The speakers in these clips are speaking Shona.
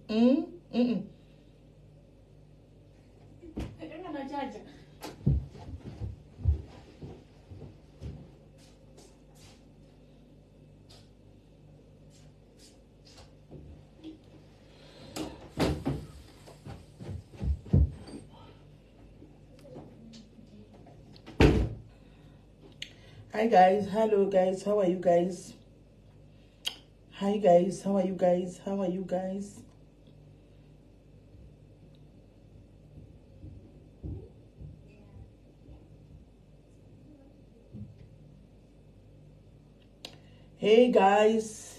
Hi guys, hello guys, how are you guys? Hi guys, how are you guys? How are you guys? Hey guys.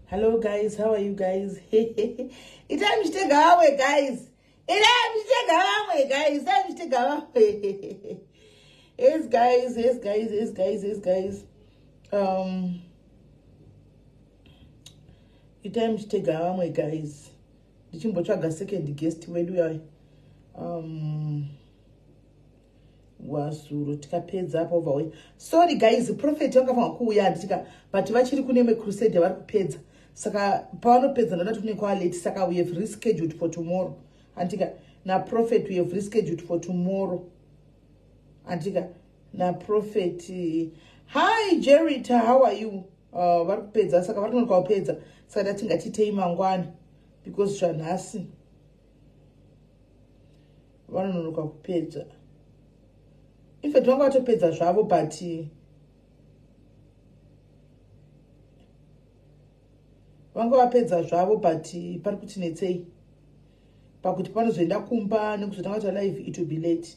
Hello guys, how are you guys? Itai muchitenga vamwe guys. Itai muchitenga vamwe guys. Itai muchitenga vamwe. Yes guys, yes guys, yes guys, yes guys. Itai muchitenga vamwe guys. Ndichimbotsvaga second guest wedu yayo. Wazuro tikapedza apo obva uya. Sorry guys, prophet vanga kuuya handitika, but vachiri kune imwe crusade yavari kupedza. Saka pavanopedza ndoda kuti kune kwa late, saka we have rescheduled for tomorrow. Handitika na prophet we have rescheduled for tomorrow. Handitika na prophet. Hi Jerita, how are you? Vari kupedza saka vari kunonoka kupedza. Saka ndati ngatitei mangwana because zvanhasi vanononoka kupedza. In fact vanga vatopedza zvavo, but vanga vapedza zvavo, but pari kuti netsei pakuti panozoenda kumba nekuzotanga kuita live, it will be late.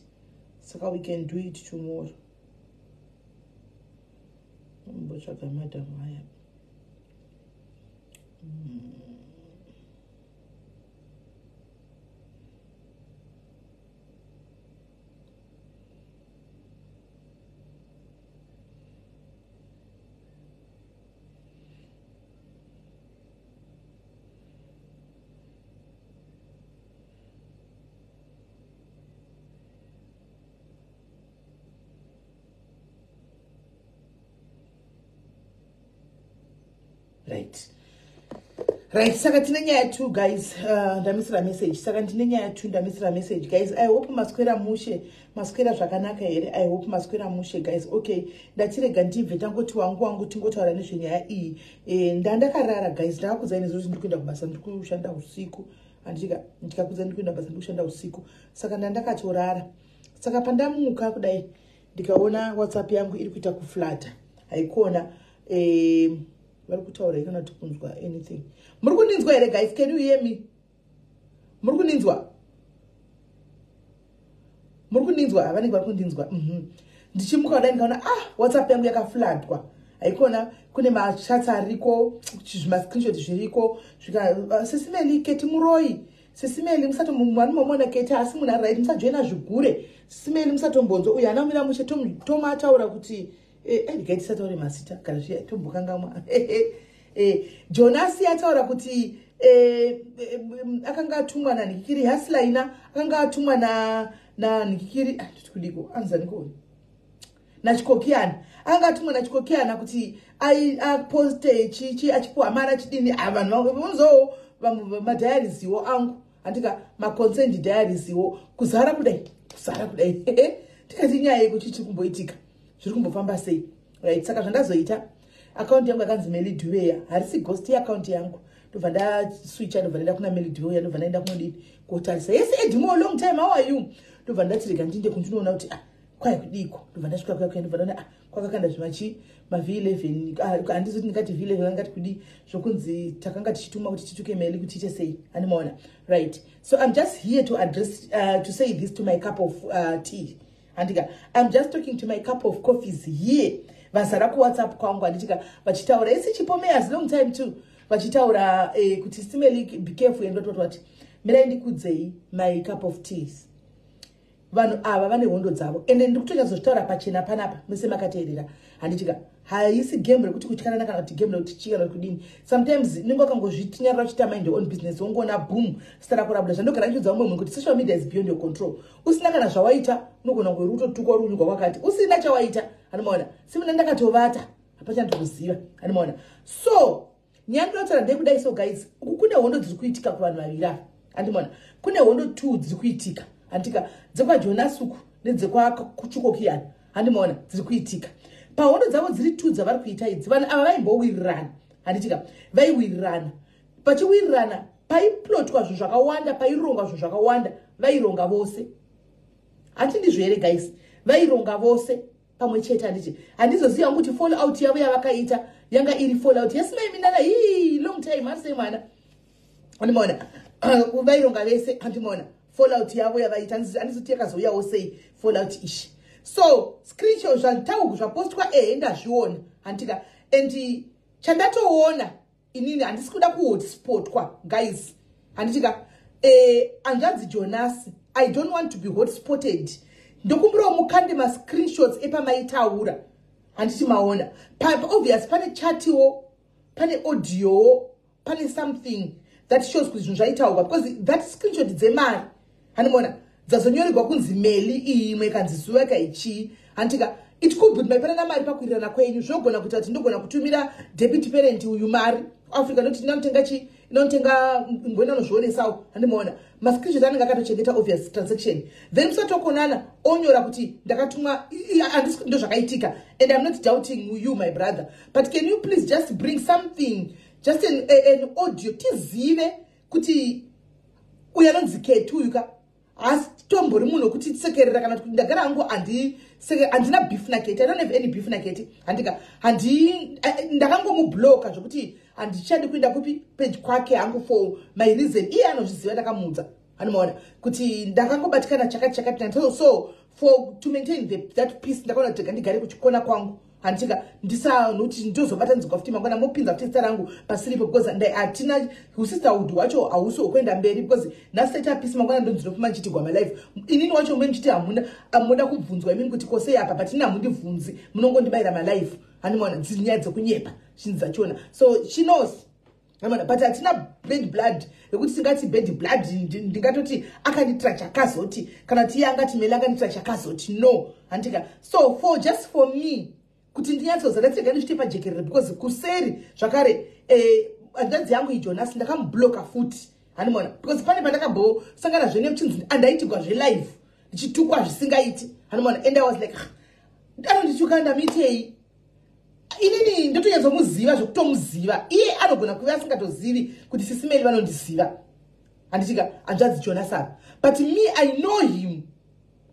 Saka we can do it tomorrow. Mbotsvaga madam aya. Right, saka tine nyaya 2 guys. Ndamisira message. Saka ndine nyaya 2, ndamisira message guys. I hope maswera mushe, maswera zvakanaka here? I hope maswera mushe guys. Okay, ndatirega ndibve tangoti wangu tingotaura nezvenyaya iyi. Ndandakarara guys, ndakakuzai nezuro kuti ndiri kuenda kubasa, ndiri kushanda usiku. Andika ndikakuzai ndiri kuenda kubasa, ndiri kushanda usiku. Saka ndandakatorara. Saka pandamuka kudai ndikaona WhatsApp yangu iri kuita kuflata. Haikona vari kutaura ikana kuti kunzwa anything. Muri kundinzwa here guys? Can you hear me? Muri kundinzwa? Muri kundinzwa? Vanenge vari kundinzwa. Ndichimuka kudai ndikaona WhatsApp yangu yakaflatwa. Haikona kune machats ariko, zvimascreenshot zviriko. Zvika Sisimeli Keti muroi. Sisimeli musatomuona Keti asi munhu ari right, musajoina zvigure. Sisimeli musatombonzo uyu ana mira mushe tomataura kuti ndigai tisataure mazita kana zviya tombokangamwa. Jonasi ataura kuti akanga atumwa naNikiri Haslaina, akanga atumwa na Nikiri ndikudiko anzaniko naChikokiana, akanga atumwa naChikokiana kuti aposte chichi achipuwa mara chidini. Vanhu vanzo madiaries iwo angu andika maconsent diaries iwo kuzara kudai kuzara kudai. Tikati nyaya yekuti chiri kumboitika zviri kumbofamba sei, right? Saka zvandazoita, account yangu yakanzi Meli Duveya, harisi ghost yeaccount yangu. Ndobva ndaswitcha, ndobva ndaenda kuna Meli Duveya, ndobva ndaenda kunodini kotarisa. Yes Edmo, long time, how are you? Ndobva ndatirega ndinde kundinoona kuti kwai kudiko. Ndobva ndasvika kuya kuya, ndobva ndaona kwakakanda zvimachi ma V11, handizoti ndingati V11 angati kudi zvokunzi takanga tichitumwa kuti tituke Meli kuti tiite sei, animaona, right? So I'm just here to address to say this to my cup of tea. Andika I'm just talking to my cup of coffees here. Vazara kuWhatsApp kwangu anditika vachitaura isi Chipo Mayors, long time too, vachitaura kuti Simeli be careful and what. Mirai ndikudzei my cup of teas. Vanhu ava vane hondo dzavo, ende ndiri kutonyatsotaura pachena panapa mese makateerera. Handitika haisi game rekuti kutyanana kana kuti game rekuti chii kana kudini. Sometimes unenge wakangozvitinyarira uchiita mind your own business, wongoona boom zita rako rabuda. Zvandogara ndichiudza mumwe munhu kuti social media is beyond your control. Usina kana zvawaita unogona kunge uri kutotukwa uri kunyugwa kwakati usina chawaita. Anomaona simuna ndakatovata hapachandikuziva. Anomaona, so nyaya ndinotaura ndekudai. So guys, uku Kune hondo dziri kuitika kuvanhu vaviri ava, andimona? Kune hondo two dziri kuitika, handika? DzekwaJonas uku nedzekwaChikokiyana, handimaona? Dziri kuitika pahondo dzavo dziri two dzavari kuita idzi. Vanhu ava vaimbowirirana, handitika? Vaiwirirana, vachiwirirana paiplotwa zvinhu zvakawanda, pairongwa zvinhu zvakawanda, vaironga vose. Handi ndizvo here, guys? Vaironga vose pamwe chete, handiti? Handizoziva kuti fall out yavo yavakaita yanga iri fall out. Yes, maiminana, ii long time asei mwana, andimaona? Vaironga vese, handimaona? Fallout yavo yavaita, handizoti yakazouyawo sei fallout ishi. So screenshot zvatauku zvapostwa, ehe, ndazviona, handika? And chandatoona inini, handisi kuda kuhotspotwa, guys, handitika? Hanzvadzi Jonas, I don't want to be hotspotted. Ndokumbirawo mukande mascreenshots epamaitaura, handiti maona? Obvious pane chatiwo, pane audiowo, pane something that shows kuti zvinhu zvaitaurwa, because that screenshot dzemari, handimaona, dzazonyorerwa kunzi Meli iyi, imwe ikanzi zuva ikaichii, handitika? It could be maipanana mari pakuwirirana kwenyu. Zvinogona kuita kuti ndogona kutumira deputy parent uyu mari Africa, noti ndinotenga chi, inotenga ngoenda nozvionesawo, handimaona? Mascreenshot anenge akatochengeta obvious transaction. Then musatokonana onyora kuti ndakatumwa. Handisi ndo zvakaitika, and I'm not doubting you, my brother, but can you please just bring something, just an audio, tizive kuti uyu anonzi Keti uyu ka haasitombori munhu wekuti tisekerera kana kuti ndagara hangu. Handina beef naKeti. I don't have any beef naKeti, handika? Handi ndakangomubloka zvokuti handichadi kuenda kupi page kwake hangu for my reason. Iye anozviziva, ndakamuudza, anomaona kuti ndakangobatikana chakati chakati. So for to maintain that peace, ndakaona kuti ndigare kuchikona kwangu, handitika? Ndisanoti ndozobatanidzwa futi mangwana, mopinza futi zita rangu pasiripo, because hatina usisterhood hwacho, hausi hwokuenda mberi, because nhasi taita peace, mangwana ndonzinofuma ndichitigwa malife. Inini wacho mwe ndichiti hamuna amuda kubvunzwa imini kuti kosei apa, but ini hamundibvunzi, munongondibayira malife, handimaona? Dziri nyaya dzekunyepa zhinji dzachona. So she knows, amana, but hatina bad blood yekuti tingati bad blood, ndingatoti akanditira chakazoti, kana kuti iye angati Mele akanditira chakazoti. No, handika? So for just for me kuti ndinyatsoza, ndatirega ndizvite pajekerere, because kuseri zvakare hanzvadzi yangu iJonas ndakamubloka futi, handimaona? Because pane pandakambosangana zvene muchinzi andaitigwa zvelive, ndichitukwa zvisingaiti, handimaona? And I was like, ah, anondituka, ndamuitei inini? Ndotonyatsomuziva zvekutomuziva. Iye anogona kuve asingatozivi kuti Sisimeli vanondiziva, handitika, hanzvadzi Jonas apa? But me, I know him.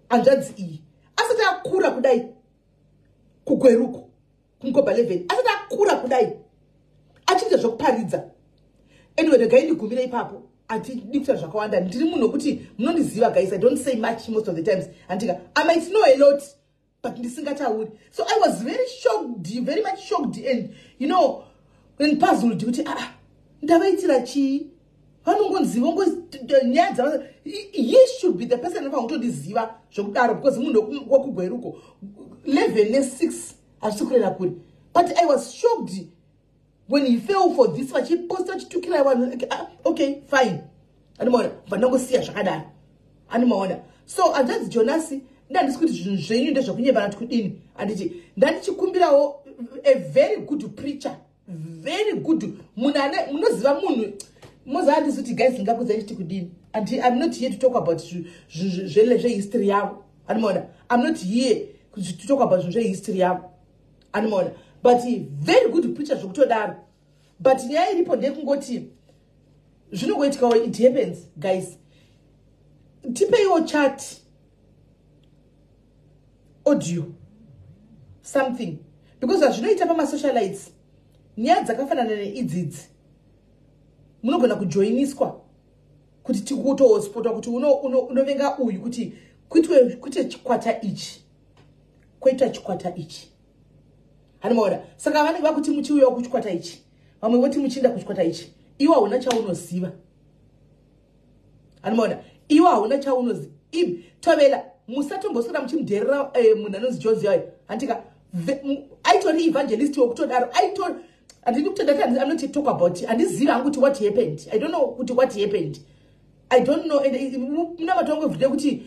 Hanzvadzi iyi asati akura kudai kuGweruko kuMkoba 11, asati akura kudai achiita zvekuparidza. Anyway, regai ndigumire ipapo, handidi kuita zvakawanda. Ndiri munhu wekuti munondiziva, guys, I don't say much most of the times, handika? I might know a lot, but ndisingatauri. So I was very shocked, very much shocked and and puzzled kuti ah, ndavaitira chii? Vanongonziva nyaya dzava. He should be the person anofanira kutondiziva zvekudaro, because munhu wekuGweruko 11 ne6 hazvisi kurera kure. But I was shocked when he fell for this, vachiposta, vachitukira vanhu. Ah, okay, fine, andimaona? Bva ndangosiya zvakadaro, andimaona? So hanzvadzi Jonasi, ndandisi kuti zvinhu zvenyu ndezvekunyebana kuti kudini, handiti? Ndandichikumbirawo a very good preacher, very good munhu ane munoziva munhu moziva. Handisi kuti, guys, ndingakudzai chiti kudini. I'm not here to talk about zvehistory yavo, andimaona? I'm not here to talk about zvinhu zvehistory yavo, andimaona? But very good preacher zvekutodaro. But nyaya iripo ndekungoti zvinongoitikawo, it happens, guys. Tipeiwo chat, audio, something, because hazvinoita pamasocialites nyaya dzakafanana neidzidzi, munogona kujoiniswa kuti tikutospotwa kuti unovenga uyu, kuti kuite chikwata ichi, kwoita chikwata ichi, hanimaona? Saka vanenge vakuti muchiuyawo kuchikwata ichi, vamwe voti muchiinda kuchikwata ichi. Iwe hauna chaunoziva, hanimaona? Iwe hauna chaunoziva. Tovela musatomboswera muchimudherera munhu anonzi Jones yayo, handika? Aitori evangelist wekutodaro, aitori. Handidi kutodati, I'm not talk about. Handizivi hangu kuti what happened. I don't know kuti what happened, I don't know. And muna matongo everyday kuti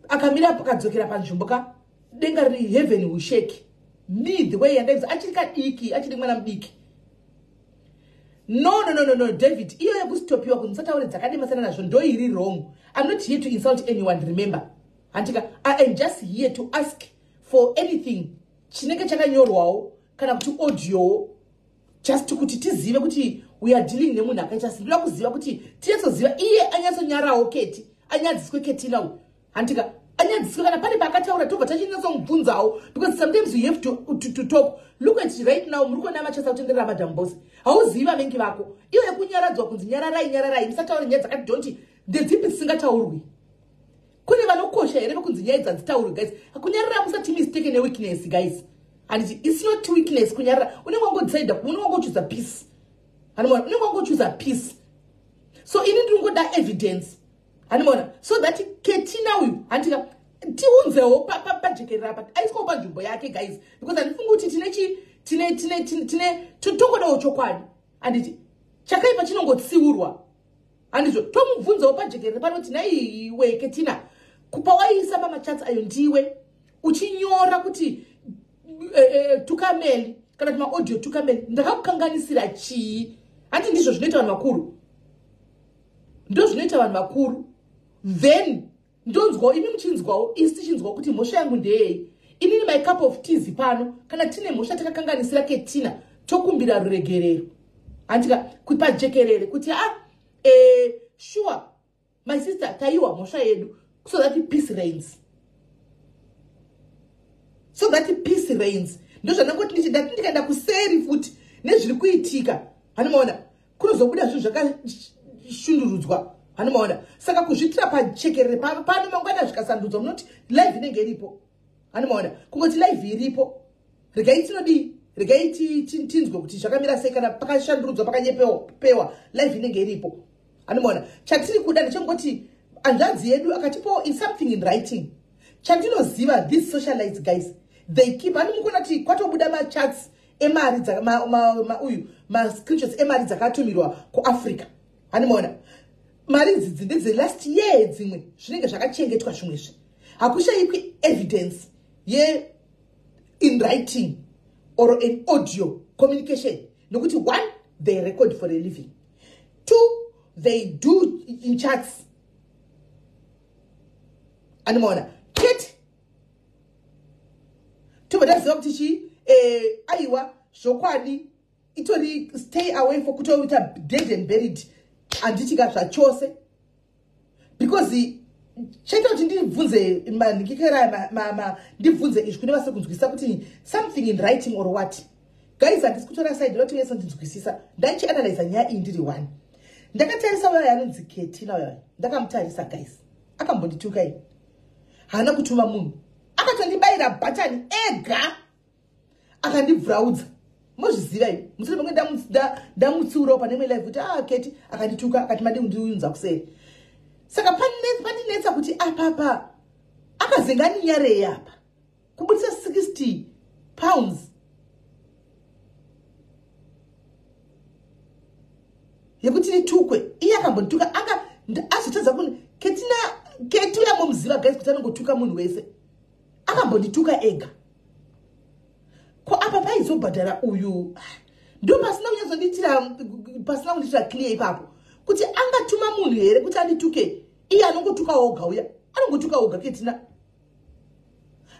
akamira akadzokera panzvimbo ka, denga riri, heaven will shake. Me, the way yandaidza, achiri kadiki, achiri mwana mudiki. No, no, no, no, no, David, iyo yekustopiwa kuti musataure dzakademasana nazvo ndo iri wrong. I'm not here to insult anyone, remember. Handika, I am just here to ask for anything chinenge chakanyorwawo kana kuti audiowo, just kuti tizive kuti we are dealing nemunhu akaita sei. Ndoda kuziva kuti tinyatsoziva iye anyatsonyarawo Keti, anyadziswe Ketina uyu. Handika, anyadziswe kana pane paakataura tobva tachinyatsomubvunzawo, because sometimes you have to talk. Look at right now, muri kuona machasa kutenderera Madam Boss, hauzivi vavengi vako. Iyo yekunyaradzwa kunzi nyararai, nyararai, musataure nyaya dzakati, don't, ndedzipi dzisingataurwi? Kune vanokosha here vekunzi nyaya dzadzitaurwi? Guys, kunyarara musati mistake neweakness, guys. Handiti it's not weakness kunyarara. Unenge wangodecida, unenge wangochuza peace. Hanimona, unenge wangochuza peace. So ini ndiri ngoda evidence, hanimona, so that Ketina uyu, handika, tiunzewo pajekerera apa, aiswawo panzvimbo yake, guys, because handifungi kuti tine chi tine tine tine tongodawo chokwadi. Handiti chakaipa chinongotsiurwa, handizvo? Tomubvunzawo pajekerere panoti, naiwe Ketina, kupa waisa pamachats ayo, ndiwe uchinyora kuti tukameli kana kuti maaudio tukameli, ndakakukanganisira chii? Handi ndizvo zvinoita vanhu vakuru? Ndo zvinoita vanhu vakuru. Then ndonzwawo imi muchinzwawo, isi tichinzwawo kuti mhosva yangu ndeyei. Inini my cup of teas pano, kana tine mhosva takakanganisira Ketina, tokumbira ruregerero, handika, pajekerere kuti a ah, sure my sister, taiwa mhosva yedu, so that peace reigns, so that peace reigns. Ndo zvandangoti ndichidati ndikaenda kuseri futi nezviri kuitika, hanimaona, kunozobuda zvinhu zvakashundurudzwa, hanimaona. Saka kuzviitira pachekerere pano, mangwana zvikasandudzwa, munoti live inenge iripo, hanimaona. Kungoti live iripo, regai tinodii, regai tinzwe kuti zvakamira sei. Kana pakashandurudzwa, pakanyepewa, live inenge iripo, hanimaona. Chatiri kuda ndechengoti hanzvadzi yedu akatipawo in something in writing. Chandinoziva, these socialites, guys, they keep. Hani mukuona kuti kwatobuda machats emari, uyu mascreenshots emari dzakatumirwa kuAfrica, hanimaona. Mari idzidzi ndedzelast year, dzimwe zvinenge zvakachengetwa, zvimwezvi hakushayikwi evidence ye in writing or an audio communication, nokuti one, they record for a living; two, they do in chats, animaona. Chete tobva taziva kuti chi aiwa, zvokwadi itori stay away for kutoita dead and buried, handitika zvachose. Because chaita kuti ndibvunze manhikikera, ndibvunze izvi kune vasiri kunzwisisa kuti something in writing or what. Guys, handisi kutora side roti yese, ndinzwisisa. Ndaichianalyza nyaya iyi ndiri one, ndakatarisa uyo anonzi Ketina uyo, ndakamutarisa, guys, akambondituka ini, haana kutuma munhu, akatondibayira bhatani ega, akandibvuraudza. Mozviziva imi, mushure menge ndamutsiurawo pane imwe live kuti ah, Keti akandituka, akati madi kundiunza kuseri. Saka pandinetsa kuti apapa akazenga ninyarei apa kubudisa £60 yekuti nditukwe. Iye akambondituka, anga azotadza kuni Ketina. Keti uyamomuziva, guys, kuti anongotuka munhu wese. Akambondituka ega, ko apa paizobhadhara uyu? Ndo pasina kunyatsondiitira, pasina kundiitira clear ipapo kuti angatuma munhu here kuti andituke. Iye anongotuka oga, uya anongotuka oga Ketina.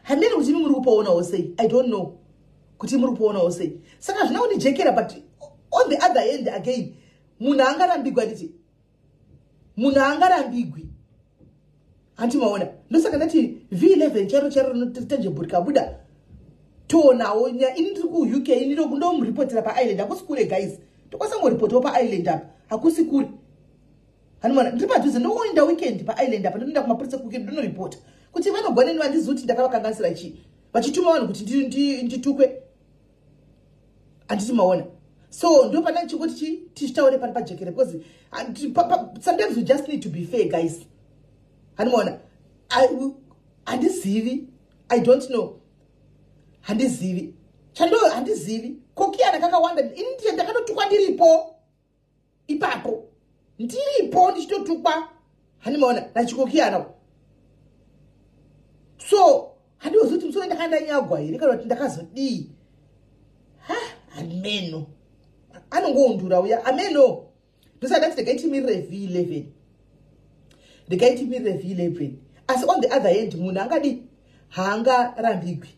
Handini kuti imi muri kupoonawo sei, I don't know kuti muri kupoonawo sei. Saka hazvina kundijekera. But on the other hand again, munhu angarambigwa, nditi munhu angarambigwi, handi maona? Ndosaka ndati V11 charo charo rinotangible rikabuda, toonawo. Ini ndiri kuUK, ini ndomuripotera paIsland, hakusi kure, guys. Tokwasangoripotawo paIsland apa, hakusi kure, hanimona, ndiri padhuze. Ndoenda weekend paIsland apa, ndoenda kumapurisa kuweekend, ndonoripota kuti vanogwaneni vandizivi kuti ndakavakanganisira chii, vachituma vanhu kuti nditukwe, handiti maona? So ndo pana chingoti chi tichitaure pano pajekere, because sometimes we just need to be fair, guys, handimaona. Handizivi, I don't know, handizivi chando, handizivi kokiyana kakawanda. Ini ndakatotukwa ndiripo ipapo, ndiripo ndichitotukwa, handimaona, nachikokiyana. So handizozi kuti musoro ndakandanyagwa here kana kuti ndakazodii. Ha, handimeno. Anongoundura uya ameno. Ndosaka ndati regai timirire V11, regai timirire V11. Asi on the other hand, munhu angadi haangarambigwi,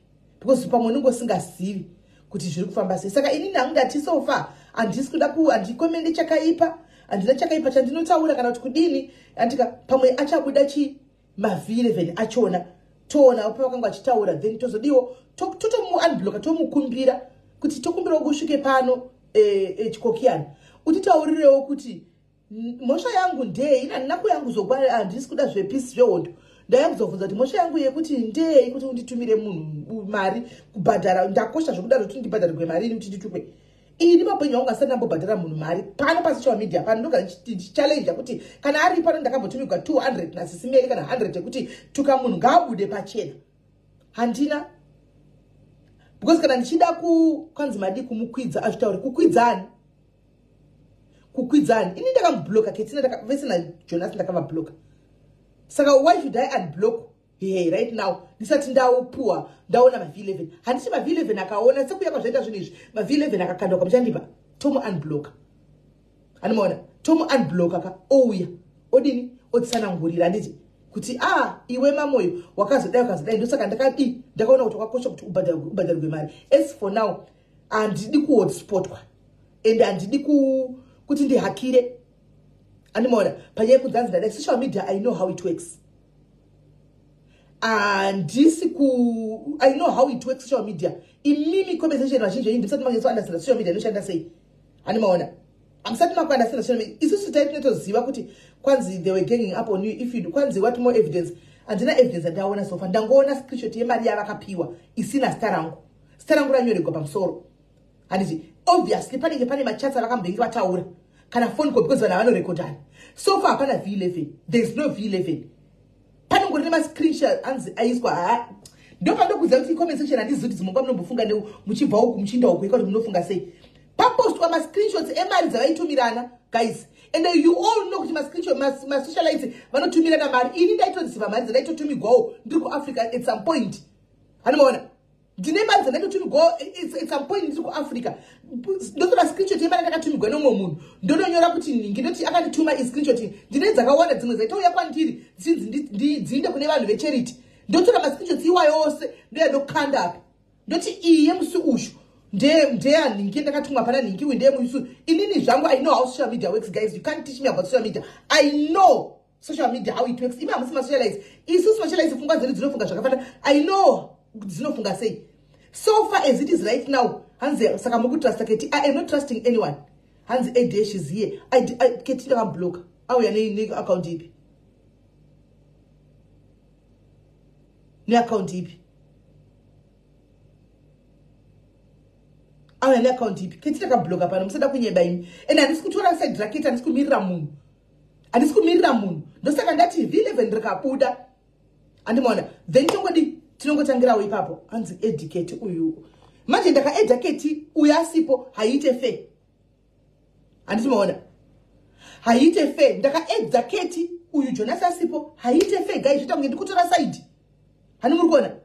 because pamwe unenge usingazivi kuti zviri kufamba sei. Saka inini hangu ndati so far handisi kuda ku handikomende chakaipa, handina chakaipa chandinotaura kana kuti kudini. Andika pamwe achabuda chi maV11 achona, toona pavakanga vachitaura, then tozodiwo totomuunblocka, tomukumbira kuti tokumbirawo kusvike pano chikokiyana, utitaurirewo kuti mhosva yangu ndei. Ina handina kuuya kuzogwa, handisi kuda zvepisi zvehondo. Ndauya kuzobvunza kuti mhosva yangu yekuti ndei kuti unditumire munhu mari kubhadhara. Ndakosha zvokudaro kuti ndibhadharirwe mari ini kuti nditukwe? Ini mapenyu wangu asati ndambobhadhara munhu mari pano pasocial media pano. Ndogara ndichichallenja kuti kana ari pano ndakambotumigwa 200 nasisimeri kana 100 yekuti tuka munhu, ngaabude pachena. Handina, because kana ndichida kwanzi madi kumukwidza azvitauri. Kukwidzani? Kukwidzani? Ini ndakamubloka Ketina vese naJonas, ndakavabloka. Saka why should I unblock he right now ndisati ndaupuwa, ndaona maV11? Handiti maV11 akaona sekuya kwazvaita zvinhu izvi, maV11 akakandwa kwamuchandipa, tomu unblocka. Handimaona, tomu unblocka ka, ouya odini, otsanangurira, handiti, kuti a ah, iwe Mamoyo wakazodai, wakazodai, ndosaka ndakadi ndakaona kuti wakakosha kuti ubhadharirwe mari. As for now handidi kuhotspotwa and handidi kuti ndihakire. Andimaona, panyaya yekunzanzi ndadai, social media, I know how it works. Handisi ku I know how it works, social media. Imimi conversation vazhinji venyu ndisati mangetso social media inoshanda sei. Handimaona, hamusati makuunderstanda social media. Isusu tai tinotoziva kuti kwanzi they were ganging up on you. If you kwanzi what more evidence? Handina evidence andaona so far. Ndangoona screenshot yemari yavakapiwa isina zita rangu, zita rangu ranyoregwa pamusoro, handiti? Obviously panenge pane machats avakambenge vataura kana phone call, because vanhu havanorekodhana. So far hapana V11, there is no V11. Panongori nemascreenshot anzi aiswa. Ha, ndopandokuziva kuti comment section handizivi kuti dzimwe nguva munombofunga muchibva uku muchiinda uku ika kuti munofunga sei. Papostwa mascreenshots emari dzavaitumirana, guys, and you all know kuti mascreenshot, masocialites vanotumirana mari. Ini ndaitoziva mari dzandaitotumigwawo ndiri kuAfrica at some point. Handimaona, ndine mari dzandaitotumigwawo at some point ndiri kuAfrica. Ndotora screenshot yemari ndakatumigwa nomumwe munhu, ndononyora kuti nhingi, ndoti akandituma iscreenshot. Ndine dzakawanda dzimwe dzaitouya kwandiri dzichinzi dziinde kune vanhu vecharity. Ndotora mascreenshots iwayo ose, ndoya ndokanda apa, ndoti iyi yemusi ushu ndeyanhingi, ndakatumwa pana nhingi, uyu ndeyemusi. Inini zvangu I know how social media works. Guys, you can't teach me about social media. I know social media, how it works. Imi hamusi masocialites. Isusu masocialites pfungwa dzedu dzinofunga zvakafanana. I know dzinofunga sei. So far as it is right now, hanzi saka mukutrusta Keti? I am not trusting anyone. Hanzi adash is here. Keti ndakamubloka. Auya neaccount ipi? Neaccount ipi? Auya neaccount ipi? Keti ndakabloka pano, musada kunyeba imi. And handisi kutora side raKeti, handisi kumirira munhu, handisi kumirira munhu. Ndosaka ndati V11 rikabuda, handimaona, then tongodi tinongotangirawo ipapo. Hanzi add Keti uyu. Manje ndakaadda Keti uyu asipo, haiite fair. Handiti maona, haiite fair. Ndakaadda Keti uyu Jonas asipo, haiite fair, guys. Zvoita kunge ndikutora side. Hani muri kuona,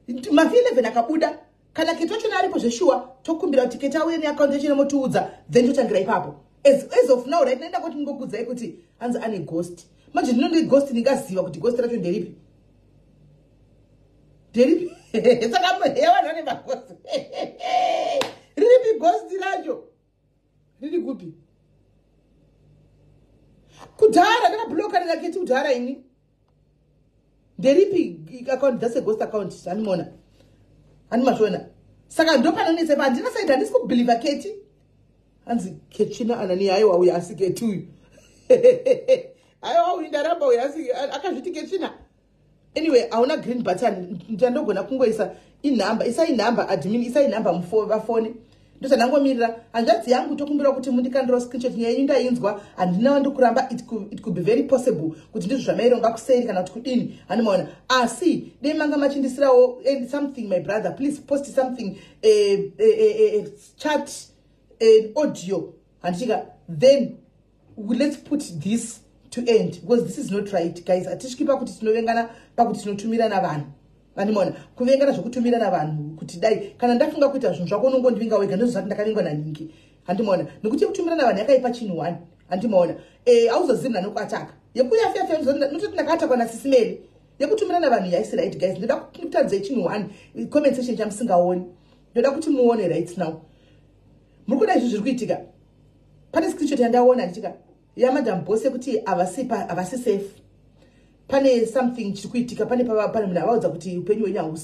maV11 akabuda, kana Keti wachona aripo zveshuwa, tokumbira kuti Keti auye neaccount yacho inomotiudza, then totangira ipapo. As of now, right, naenda kuti ndingokudzai kuti hanzi ane ghost. Manje ndinonde ghost, ndingaziva kuti ghost racho nderipi? Nderipi? Saka hewa, vane maghost, riripi ghost racho? Riri kupi? Kudhara ndakabloka ndaketi kudhara ini. Nderipi account? That's a ghost account. Hanimona, handimazviona. Saka ndopanonetsa pa handina side, handisi kubelieva Keti. Hanzi Kechina anani? Aiwa, uyu asi Keti uyu. Aiwa, uyu ndaramba, uyu asi akazviti Kechina. Anyway, hauna green button, ndandogona kungoisa inhamba. Isai nhamba, admin, isai nhamba vafone. Ndozvandangomirira. Hanzvadzi yangu, tokumbira kuti mundikandirawo screenshot. Nyaya yenyu ndainzwa, handina wandikuramba. It could be very possible kuti ndizvo zvamaironga kuseri kana kuti kudini. Handimaona, asi dei manga machindisirawo something. My brother, please post something, chat, audio, handichika. Then let's put this to end, because this is not right, guys. Hatisviki pakuti tinovengana, pakuti tinotumirana vanhu. Vandimaona, kuvengana zvokutumirana vanhu kuti dai kana ndafunga kuita zvinhu zvako unongondivinga wega. Ndozvati ndakavingwa naningi. Handimaona nekuti yekutumirana vanhu yakaipa chinhu one. Handimaona, hauzozivi munhu anokuataka. Yekuyafiafia nototi ndakaatakwa naSisimeli. Yekutumirana vanhu yaisi right, guys. Ndoda kutaridzai chinhu one, comment section chamusingaoni. Ndoda kuti muone right now. Muri kuda izvi zviri kuitika pane screenshot yandaona ndichika yaMadam Boss yekuti havasi safe. Pane something chiri kuitika, pane munhu avaudza kuti upenyu hwenyu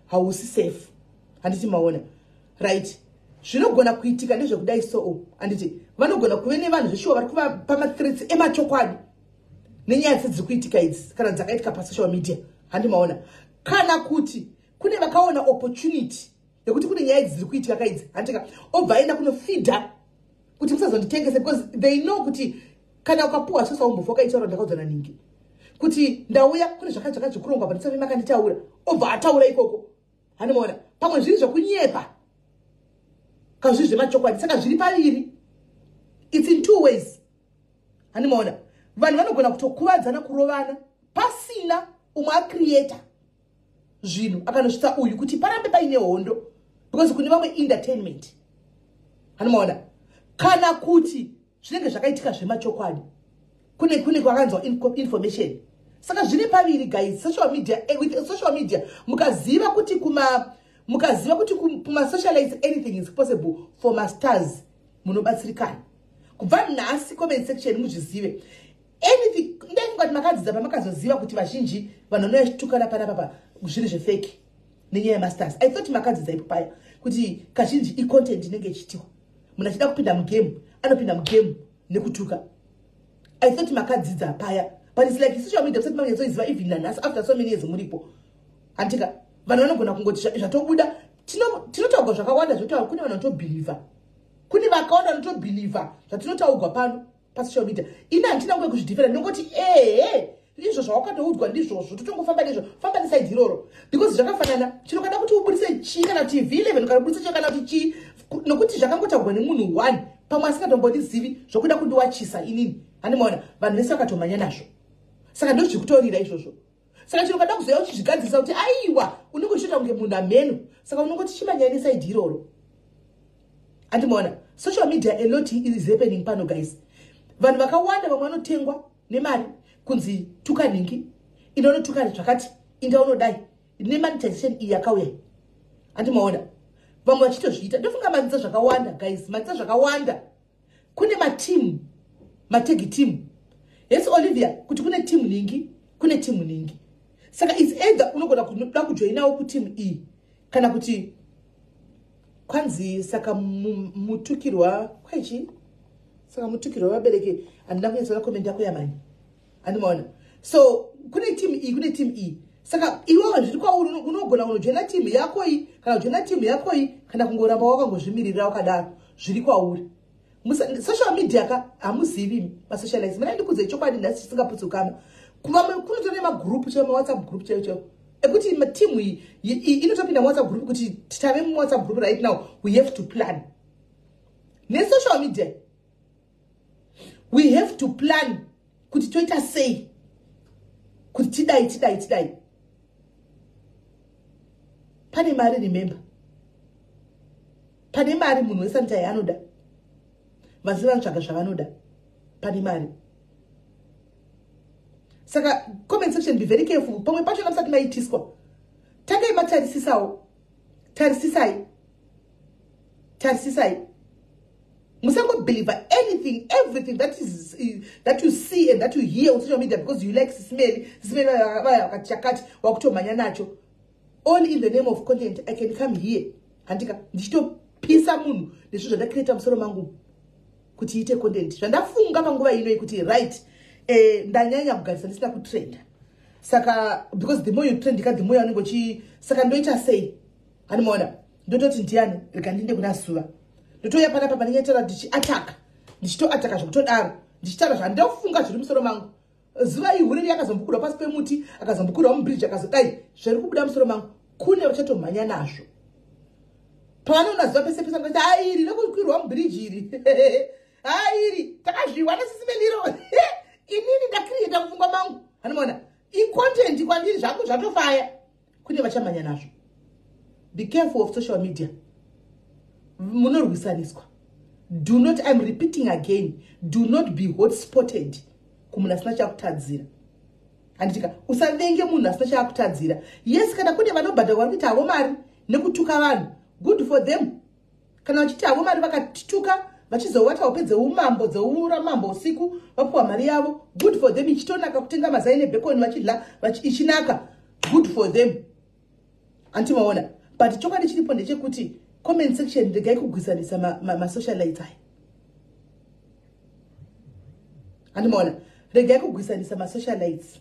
hausi safe. Handiti maona? Right, zvinogona kuitika ndezvekudai. So handiti vanogona kuve nevanhu zveshuwa vari kuvapa mathreats emachokwadi nenyaya dzese dziri kuitika idzi kana dzakaitika pasocial media. Handimaona? Kana kuti kune vakaona opportunity yekuti kune nyaya idzi dziri kuitika kaidzi, handika, obva aenda kunofidha kuti musazonditengese, because they know kuti kana ukapuwa sosaumbofu wakaitaura, ndakaudzwa naningi kuti ndauya kune zvakati zvakati zvekurongwa pandisati makanditaura, obva ataura ikoko. Handimaona? Pamwe zviri zvekunyepa kana zviri zvemachokwadi. Saka zviri paviri, it's in two ways. Handimaona? Vanhu vanogona kutokuvadzana, kurovana pasina umwe acreata zvinhu akanosvitsa uyu kuti parambe paine hondo, because kune vamwe entertainment. Handimaona? Kana kuti zvinenge zvakaitika zvemachokwadi, kune kwakanzwa information. Saka zviri paviri, guys. Social media, with social media, mukaziva kuti kumasocialize anything is possible for mastars, munobatsirikana. Kubva nhasi, comment section, muzvizive, anything. Ndaifunga kuti makadzidza pamakazoziva kuti vazhinji vanhu vanouya chitukana panapapa zviri zvefake nenyaya yemastars. I thought makadzidza ipo paya kuti kazhinji icontent inenge ichitiwa. Munhu achida kupinda mugame, anopinda mugame nekutuka. I thought makadzidza paya, but it's like social media musati manyatsoiziva even nanhasi after so many years muripo. Handika, vanhu vanogona kungoti zvatobuda, tinotaurwa zvakawanda zvotaura. Kune vanhu vanotobhilivha, kune vakawanda vanotobhilivha zvatinotaurwa pano pasocial media. Ini handina nguva yekuzvidhifera. Ndinongoti ehe, izvo zvawakatoudzwa ndizvozvo, totongofamba nezvo. Famba neside iroro, because zvakafanana. Chinokada kuti ubudise chii, kana kuti V11, kana ubudise chii, kana kuti chii, nokuti zvakangotaurwa nemunhu one pamwe asingatombondizivi, zvokuda kundiwachisa inini. Handimaona? Vanhu vese vakatomhanya nazvo. Saka ndozvikutorira izvozvo. Saka chino kada kuzoya uchizvigadzirisa kuti aiwa, unenge uchiita kunge munhu amheno. Saka unongoti chimanyai neside iroro. Handimaona? Social media, a lot is happening pano, guys. Vanhu vakawanda, vamwe vanotengwa nemari kunzi tuka nhingi, inonotuka zvakati, inda unodai nemonetization iyi yakauya. Handimaona? Vamwe vachitozviita. Ndofunga madzidza zvakawanda, guys, madzidza zvakawanda. Kune matimu, matag team. Yes, Olivia, kuti kune timu ningi, kune timu ningi. Saka it's either unogona kuda kujoinawo kutimu iyi kana kuti kwanzi saka mutukirwa kwaichi, saka mutukirwa vabereki. Handina kunyatsoona comment yako yamani. Handimaona? So kune timu iyi, kune timu iyi. Saka iwewe zviri kwauri, unogona kunojoina timu yako iyi, kana kujoina timu yako iyi, kana kungoramba wakangozvimirira wakadaro. Zviri kwauri. Social media ka, hamuzivi masocialize. Mana ndikudzei chokwadi nhasi chisingaputsukama. Vamwe kunotora nemagroup chaivo, mawhatsapp group chaivo chaivo, ekuti timu iyi inotopinda muwhatsapp group kuti tave muwhatsapp group right now, we have to plan. Nesocial media we have to plan kuti toita sei, kuti tidai, tidai, tidai. Pane mari, remember, pane mari. Munhu wese anoita yaanoda, vasina vanotsvaga zvavanoda. Pane mari. Saka comment section, be very careful. Pamwe pachona musati maitiswa, tangai matarisisawo. Tarisisai, tarisisai. Musangobelieve anything, everything that you see and that you hear on social media because you like Sisimeli. Sisimeli vaya vakati chakati, wakutomhanya nacho, all in the name of content. I can come here, handika, ndichitopisa munhu nezvinhu zvandacreata musoro mangu kuti iite content, zvandafunga panguva ino yekuti right, ndanyanya kugarisa ndisina kutrenda. Saka because the more you trend ka, the more yaunenge uchi. Saka ndoita sei? Handimaona? Ndototi ndiani, rega ndinde kuna Zuva. Ndotouya panapa panenge ndichiataka, ndichitoataka zvekutodaro, ndichitaura zvandofunga zviri musoro mangu. Zuva ihuriri akazombukurwa pasi pemuti, akazombukurwa mubridge, akazodai, zviri kubuda musoro mangu. Kune vachatomhanya nazvo pavanoona zuva pese pese, vanoti airi rekukwirwa mubridge iri, airi takazviwa nesizimeliro. Inini ndacreata mupfungwa mangu. Anomaona icontent kwandiri, zvangu zvatofaya. Kune vachamhanya nazvo. Be careful of social media. Munorwisaniswa. Do not, I'm repeating again, do not be hotspotted kumunhu asina chakutadzira. Handitika, usavenge munhu asina chaakutadzira. Yes, kana kune vanobhadharwa vari kuita havo mari nekutuka vanhu, good for them. Kana vachiti havo mari vakatituka vachizovata hope dzeumambo dzeuramambo usiku vapuwa mari yavo, good for them. Ichitonaka kutenga mazai nebhekoni vachidla ichinaka, good for them. Antimaona, but chokwadi chiripo ndechekuti comment section regai kugwisanisa masocialites aya. Andimaona, regai kugwisanisa masocialites,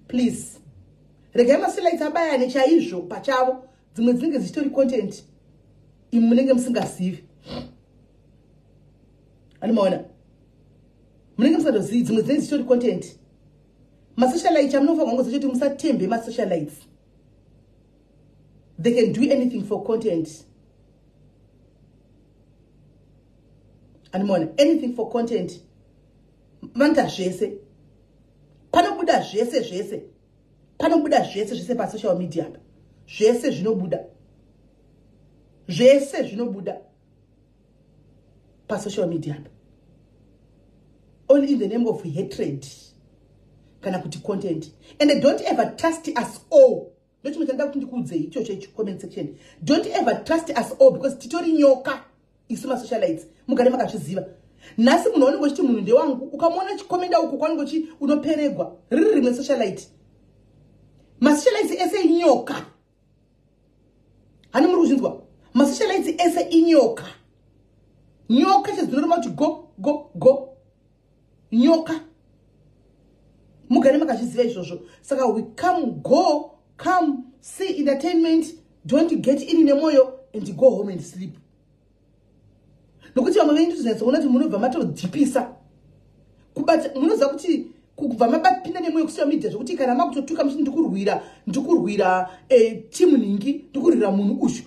please. Regai masocialites abayane chaizvo pachavo, dzimwe dzinenge dzichitori content imi munenge musingazivi. Andimaona, munenge musingatozivi, dzimwe dzinenge dzichitori content. Masocialites amunofanirwa kungoziva kuti musatembe masocialites. They can do anything for content. Andimaona, anything for content. Vanoita zvese, panobuda zvese zvese, panobuda zvese zvese pasocial media apa. Zvese zvinobuda, zvese zvinobuda pasocial media apa, only in the name of hatred kana kuti content. And don't ever trust us all. Ndochimwe chandoda kuti ndikuudzei ichocho ichi, comment section, don't ever trust us all, because titori nyoka isu masocialites. Mugare makazviziva. Nhasi munhu waunenge uchiti munhu ndewangu, ukamuona chikomenda uko kwanenge uchi unoperegwa riri rimwe socialite. Masocialites ese inyoka. Hani muri kuzvinzwa? Masocialites ese inyoka, nyoka chedzinoruma kuti go go go, nyoka. Mugare makazviziva izvozvo. Saka we come, go, come see entertainment, don't get in nemwoyo, and go home and sleep. Nokuti vamwe venyu tozonyatsoona kuti munobva matodhipisa kubata, munoziva kuti kubva mabapinda nemwoyo kusocial media, zvokuti kana makutotuka muchiti ndikurwira, ndikurwira timu ningi, ndikurwira munhu uyu,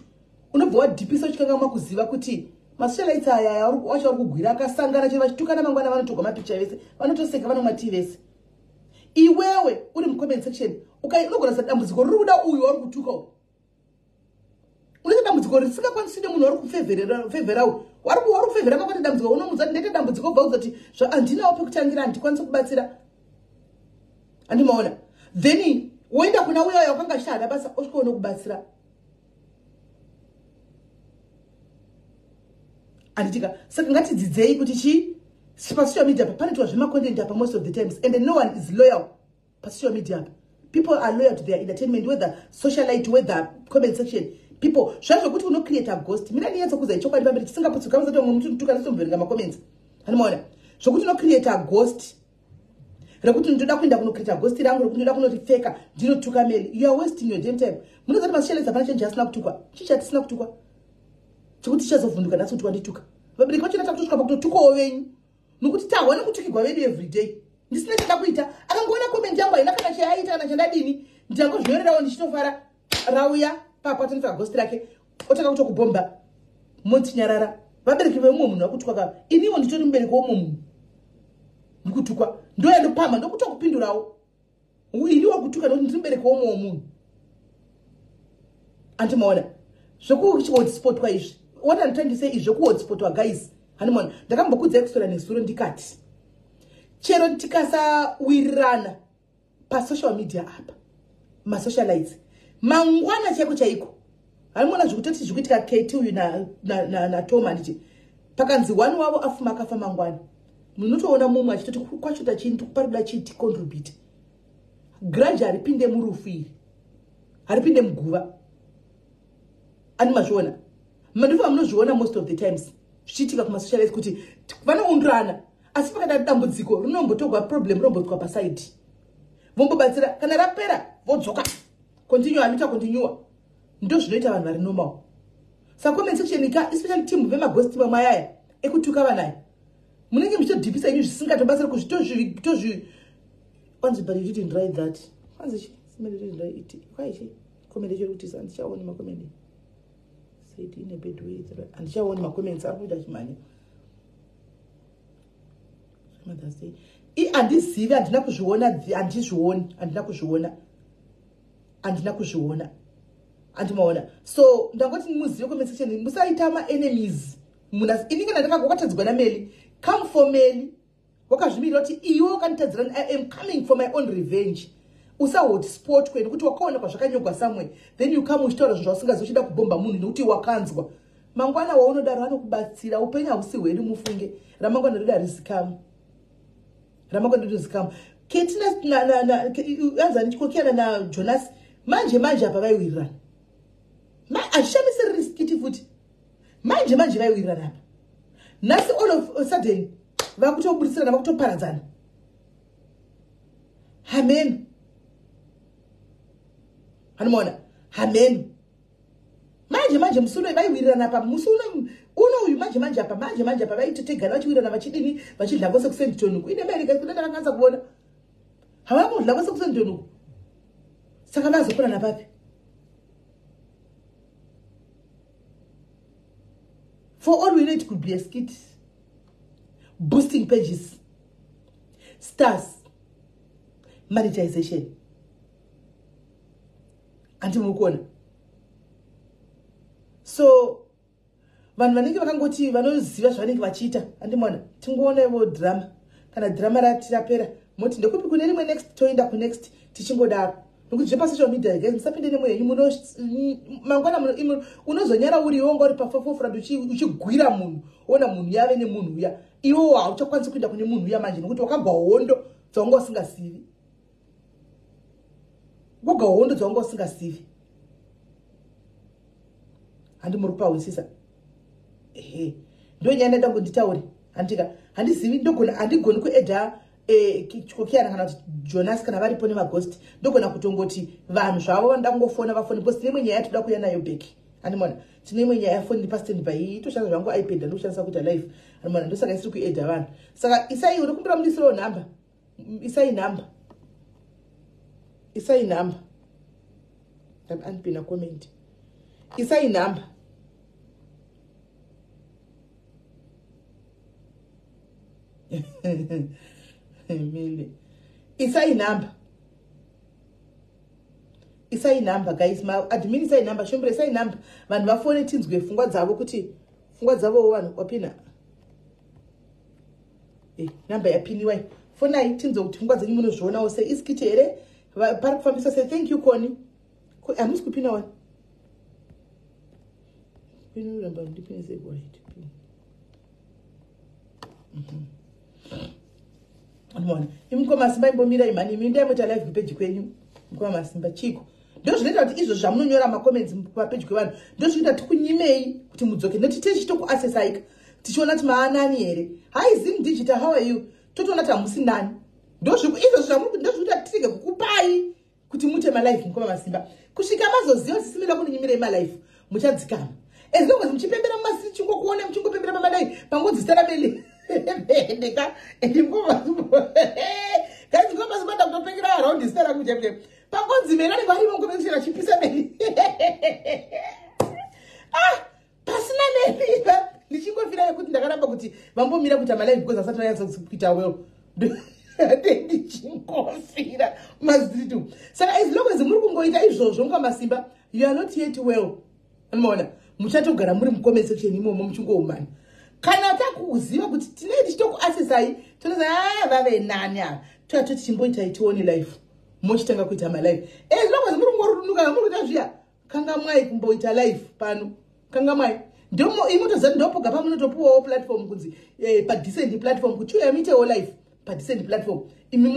unobva wadhipisa uchikanga makuziva kuti masocialites aya wacho vari kugwira akasangana chero vachitukana, mangwana vanotogwa mapicha vese, vanotoseka, vanomwa tii vese. Iwewe uri mucomment section, unogona sa dambudziko riri kuda uyu wari kutuka uyu, unoita dambudziko risingakwanisi nemunhu wari kufevhera uyu wari kufevhera. Makwata dambudziko, unomudza kuti ndaita dambudziko, ubva udza kuti handinawo pekutangira, handikwanisi kubatsira. Handimaona, then woenda kuna uya wakanga achiti hana basa, osvika unokubatsira. Handitika, saka ngatidzidzei kuti chii pasocial media apa panoitwa zvemacontent apa most of the times, and no one is loyal pasocial media apa. People are loyal to their entertainment, whether socialite, whether comment section people. Zvazvokuti unocreate a ghost, mina ndinyatsokuza ichokwadi pamberi chisingaputsuka musati vamwe mututuka nditomboverenga macomments. Handimaona, zvokuti unocreate a ghost rekuti ndoda kuenda kunocreate ghost rangu rekuti ndoda kunoripfeka ndinotuka Meli, you are wasting your damn time. Munoziva kuti masocialites hapana chinhu chaasina kutukwa. Chii chatisina kutukwa chekuti tichazovhunduka nhasi kuti wandituka? Vabereki vacho takutosvika pakutotukawo venyu, nokuti tahwa nekutukigwa vedu everyday. Ndisina chada kuita, akangoona comment yangu haina kana chaaita kana chandadini, ndangozvinyorerawo ndichitofara, rauya papo atonipfeka ghost rake, otanga kutokubhomba, motinyarara. Vabereki vemumwe munhu vakutukwa ka, iniwo nditori mubereki womumwe munhu ndikutukwa, ndoya ndopamha ndokutokupindurawo iniwo kutuka nokuti ndiri mubereki womumwe womunhu. Andimaona, zvekuhotspotwa izvi, what I'm trying to say is zvekuhotspotwa, guys, handimaona, ndakambokudzai kuswera nezuro ndikati chero tikasawirirana pasocial media apa masocialites, mangwana chaiko chaiko, handimaona, zvekutoti zvikuitika Kati uyu naTom, handiti pakanzi one wavo afuma akafa, mangwana munotoona mumwe achitoti kwachota chii, parikuda chii ticontribute. Grudge haripinde murufu iri, haripinde muguva. Andi mazviona, mandifa munozviona most of the times zvichiitika kumasocialites kuti vanoundurana, asi pakada dambudziko rinombotogwa, problem rinombotswa paside, vombobatsira, kana rapera vodzoka, continue, anoita continue. Ndo zvinoita vanhu vari normal. Saka comment section ka, especially team vemaghost vamwe ayaya ekutuka vanaya, munenge muchitodhipisa inyu zvisingatobatsira kuzvitozvi. Kwanzi, "But you didn't write that." Kwanzi chi you didn't write it. Kwaichi comment chiri kuti handichaoni macomment, said in a bad way. Handichaoni macomments, ari kuita chimhanya. Mother's Day i handizivi, handina kuzviona, handizvioni, handina kuzviona, handina kuzviona. Handimaona, so ndangoti muzive comment section musaita maenemies. Munhu ini kana ndakakatadzirwa naMeli, come for Meli. Wakazvimirira kuti iwe wakanditadzira, I am coming for my own revenge. Usahotspotwe nekuti wakaona kwazvakanyogwa somewhere, then you come uchitaura zvinhu zvausingazi, uchida kubhomba munhu nekuti wakanzwa. Mangwana waunodaro anokubatsira. Upenyu hausi hwedu, mufunge. Ramangwana redu harizikamu, ramangwana redu rizikamu. Keti anzani Chikokiana naJonas manje manje apa vaiwirirana. Hazvishamisi riri skit futi. Manje manje vaiwirirana apa, nhasi all of a sudden vakutoburitsirana, vakutoparadzana. Hameno, anomaona hameno. Manje manje musi uno vaiwirirana apa, musi uno uno uyu, manje manje apa, manje manje apa vaitotegana, vachiwirirana, vachidini, vachidla vose kuSandton uku. Ine maereka kuda ndakanganisa kuona havana kudla vose kuSandton uku. Saka vazokonana papi? For all we know, it could be a skit, boosting pages, stars, monetization. Handimuri kuona? So vanhu vanenge vakangoti vanoziva zvavanenge vachiita, handimona? Tingoonaivo drama. Kana drama rati rapera, moti ndekupi kune rimwe next, toenda kunext, tichingodaro. Nokuti zvepasocial media, guys, musapinde nemwe henyu. Mangwana unozonyara uri iwe wanga uri paforefront uchigwira munhu, ona munhu yave nemunhu uya, iwewo hauchakwanisi kuenda kune munhu uya manje, nokuti wakagwa hondo dzawanga usingazivi. Wagwa hondo dzawanga usingazivi. Handi muri kupahwisisa? Ehe, ndo nyaya ndaida kunditaure. Handika handizivi, ndogona handigoni kuedha Chikokiyana kana kuti Jonas kana varipo nemaghost. Ndogona kutongoti vanhu zvavo vanoda kungofona vafoni, because tine imwe nyaya yatoda kuuya nayo back. Andimona tine imwe nyaya yafoni pastand by iyi, itoshandisa zvangu iPad, ndokushandisa kuita live. Andimona ndosaka isiri kuedha vanhu. Saka isai, uri kumbira mudisirewo nhamba, isai nhamba, isai nhamba. Andipina comment, isai nhamba. Mili, isai nhamba, isai nhamba, guys. Maadmin, isai nhamba. Shombra, isai nhamba, vanhu vafone, tinzwe pfungwa dzavo, kuti pfungwa dzavowo vanhu wapina. Namba yapiniwai, fonai tinzwe kuti pfungwa dzenyu munozvionawo sei. Iskit here? Pari kufambisa sei? Thank you, Koni. Hamusi kupina wani? Pinoramba ndipinise. Right. Mona imukoma Masimba, imbomira imhani imi, ndai live kupeji kwenyu. Mukoma Masimba, chiko ndo zvinoita kuti izvo zvamunonyora macomments kumapeji kwevanhu, ndo zvinoita tikunyimei kuti mudzoke, nekuti tichitokuasesaika, tichiona kuti maanani here. Hi Zim Digital, how are you? Totoona kuti hamusi nani. Izvo ndozvikuita tirege kukupai kuti muite malive. Mukoma Masimba, kusvika mazoziva kuti simira kunonyimirei malive, muchadzikama. As long as muchipembera mumasiri, chingokuona muchingopembera mamadai pangonzi zita raMeli ndeka. Ende mukoma, guys, mukoma Masimba, ndakutopengera around zita rangu chaipo pangonzi Meli, anenge varimo mucomment vachipisa Meli. Ah, pasina Meli ndichingofira yekuti ndakaramba kuti vambomira kuita malive because asati vanyatsa kuita well. Ndichingofira mastreet. Saka as long as muri kungoita izvozvo, mukamasimba, you are not yet well. Anomaona muchatogara muri mucomment section imomo muchingoumana. Kana takuziva kuti tinei tichitokuasesai, tonoza a ah, vave nani ava, toya toti chimboitai tione life, mochitanga kuita malive. As long as muri kungorudunuka, muri kuita zviya, kangamwai kumboita live pano, kangamwai. Imotoziva ndopoga pamunotopuwawo platform kunzi padecent platform, kuti uya muitewo live padecent platform. Imi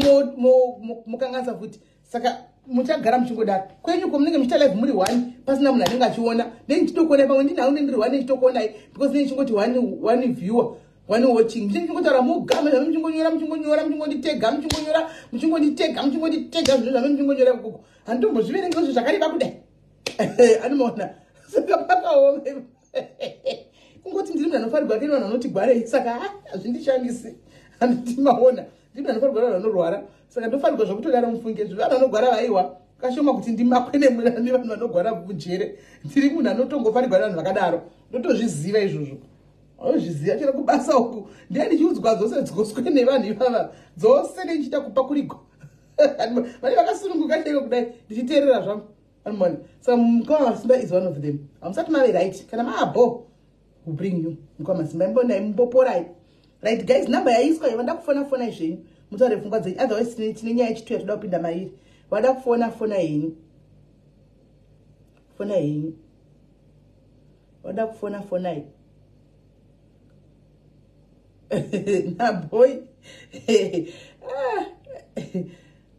mukanganisa futi, saka muchagara muchingodaro kwenyu ko munenge muchiita live muri one, pasina munhu anenge achiona. Nei ndichitokuonai pamwe ndinhau ndiri one ndichitokuonai, because nei chingoti one viewer, one watching. Muchingotaura mugama zvame, muchingonyora, muchingonyora, muchingonditega, muchingonyora, muchingonditega, muchingonditega, zvinhu zvame muchingonyora ikoko, handitombozviverengi zvo zvakareba kudai. Anomaona saka pakaoma. Kungoti ndiri munhu anofarirwa keni vanhu vanoti gwarei, saka hazvindishamisi. Handiti maona, ndiri munhu anofarirwa vanhu vanorwara, saka ndofarirwa zvokutodaro. Mufunge zvo vanhu vanogwara vaiwa kashoma kuti ndimakwe nevanhu vanogwara mujere. Ndiri munhu anotongofarirwa nevanhu vakadaro, ndotozviziva izvozvo. Ozviziva chero kubasa uku ndiye ndichiudzwa dzose dzoswe nevanhu ivava dzose, ndichiita kupa kurigwa vane vakasununguka chaiko kudai, ndichiteerera zvangu. Anmona saka mukoma Masimba is one of them. Hamusati mave right. Kana maabo Will bring you mukoma Simba, imbonai, mumboporai. Right guys, number yaiswa iyo. Vanda kufona, fonai zvenyu, mutaure pfungwa dzenyu. Otherwise tine nyaya yechitu yatoda kupinda mairi. Vada kufona, fona henyu, fona henyu. Vada kufona, fonai naboy. Ah.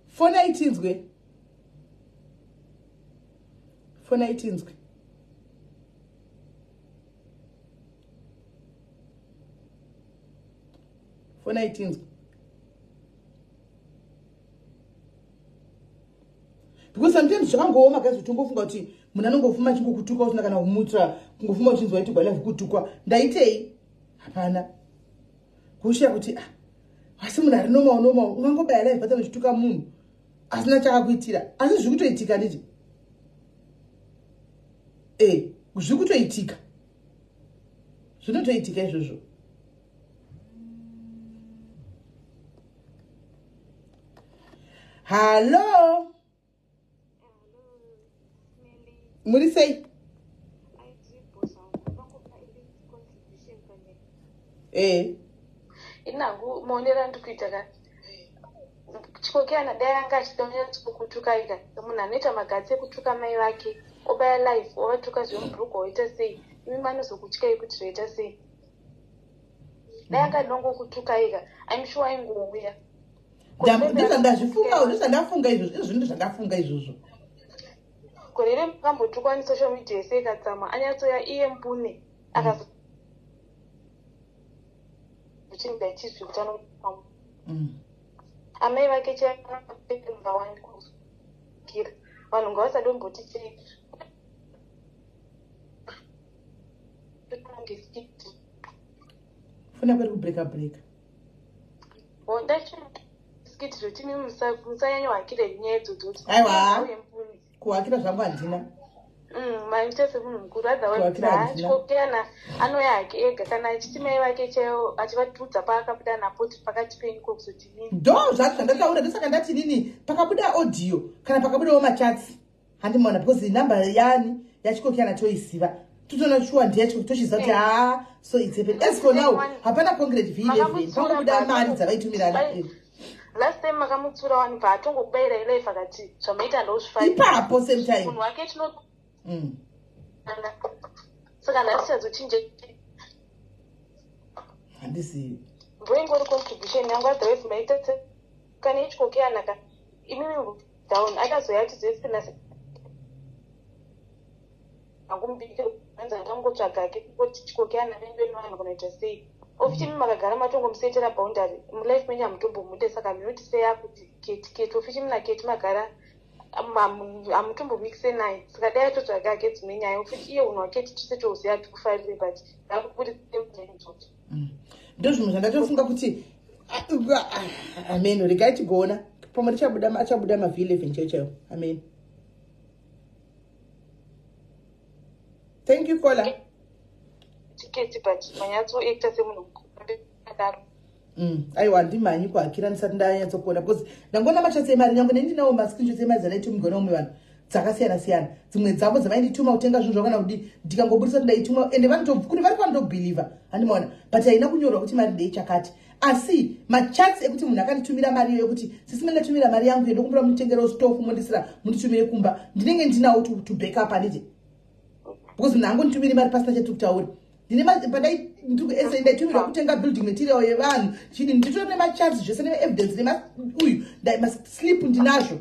Fonai tinzwe, fonai tinzwe. Fonai tinzwe, because sometimes zvakangooma guys, kuti ungofunga kuti munhu anongofuma achingokutuka usina kana kumutsira, kungofuma uchinzwa itigwa live kutukwa. Ndaitei? Hapana kushiya kuti, ah, asi munhu ari normal normal, ungangobaya live button uchituka munhu asina chakakuitira. Asi zviri kutoitika, nditi zviri kutoitika, zvinotoitika izvozvo. Hallo, muri sei? Inangu maonero andiri kuita ka, Chikokeyana dai anga achida kutuka ika, munhu anoita magatsi ekutuka mai vake, obaya live ovatuka zvemubhuruku, oita sei? Imi manozokutyai kuti zvoita sei? Dai akadongokutuka ika, I'm sure aingouya. Ndozvandazvifungawo, ndozvandafunga izvozvo. Izvozvo ndozvandafunga izvozvo. Gore rekambotukwa nesocial media yese ikatsamwa, anyatsoya iye mbune akazochinja chizvi kuti ano amai vake chakira. Vanhu ngavasadomboti chii. Funa kweri kubreka breka. Skit zvoti imi musanyanyohakire nyaya idzodzo. Aiwa, kuhakira zvangu handina. Maita semunhu mukuru. Kuhakira handina. Otherwise anouya hake ega kana achiti mai vake chaivo achivatudza paakabuda napo kuti pakati penyu kokuzoti. Ndo zvacho zvandataura. Ndosaka ndati nini pakabuda audio kana pakabudawo machats, handimaona, because namba yani yaChikokiyana toiziva, totoona shuwa ndeyachiko, tochiziva kuti haa, so it's happened. As for now hapana concrete V11, pangobuda mari dzavaitumirana. Last time makamutsura wani, paatongokubayirai live akati zvamaita ndozvifarira. Ipapo same time. Munhu wake tino saka nhasi chazochinja? Handizivi. Ndoingori contribution yangu. Otherwise maita kana ichikokeana ka, imimi down akazoya achizoexplaina angumubike anzi angangotsvaga ke kungoti chikokeana vendweni vanhu kunoita sei ofuti. Imi makagara matongomusetera boundary mulife menyu, hamutombomude, saka munoti sei akuti Keti Keti ofuti muna Keti magara hamutombomikise naye. Saka dai atotsvaga ke dzimwe nyaya ofuti iye unhu waketi tise touziva atikufarire, but ngakuburitse nyaya idzodzo. Ndo zvimwe zvandatofunga kuti ameno, regai tigoona pamwe richabuda, achabuda maV11 chaiyo chaiyo. Amen, thank you caller. Tiketi, but manyatsoacta semunhu adaro. Aiwa, handimhanyi kuhakira ndisati ndanyatsokuona, because ndangoona machats emari. Nyange nendinawo mascreenshots emari dzandaitumigwa naumwe vanhu dzakasiyana siyana, dzimwe dzavo dzavaindituma kutenga zvinhu zvakana kudi, ndikangobudisa kuti ndaitumwa, ende kune vari vanotobhilivha, handimaona, but haina kunyorwa kuti mari ndeichakati. Asi machats ekuti munhu akanditumira mari iyo yekuti sisi mandatumira mari yangu yendokumbura munditengerawo stofu, mondisira munditumire kumba, ndinenge ndinawo to back up, handiti? Because munhu angonditumiri mari pasina chatiri kutaura. Ndine pandai ndiri ndaitumirwa kutenga building material yevanhu chini, nditori nemachats zvese neevidence nemauyu maslip ndinazvo,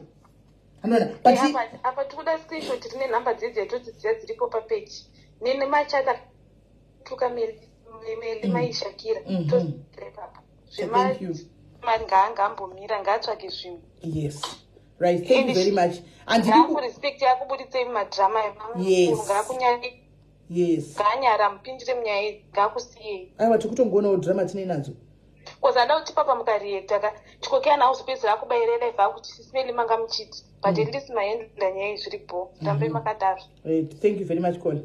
anoona, but Apa tikuda screenshot rine nhamba dzedzi yatodziziva dziripo papeji nemachat tuka Meli maishakira. Toipapo. Thank you. Zvemari ngaangambomira, ngaatsvake zvimwe. Yes, right, thank you very much. Handidi Ngaakurespect, akubuditsei mumadrama. Yes. Ngaakunyari. Yes. Ngaanyara mupindire munyaya idzi, ngaakusiyei. Aiwa, tikutongonawo drama tinei nadzo. Kozi ada kuti papa mukareacta ka, chikokeyana auzopedzera akubayirei live akuti sisimeli manga muchiti, but at least maendla nyaya iyi zviri bo, rambai makadaro. Right, thank you very much caller,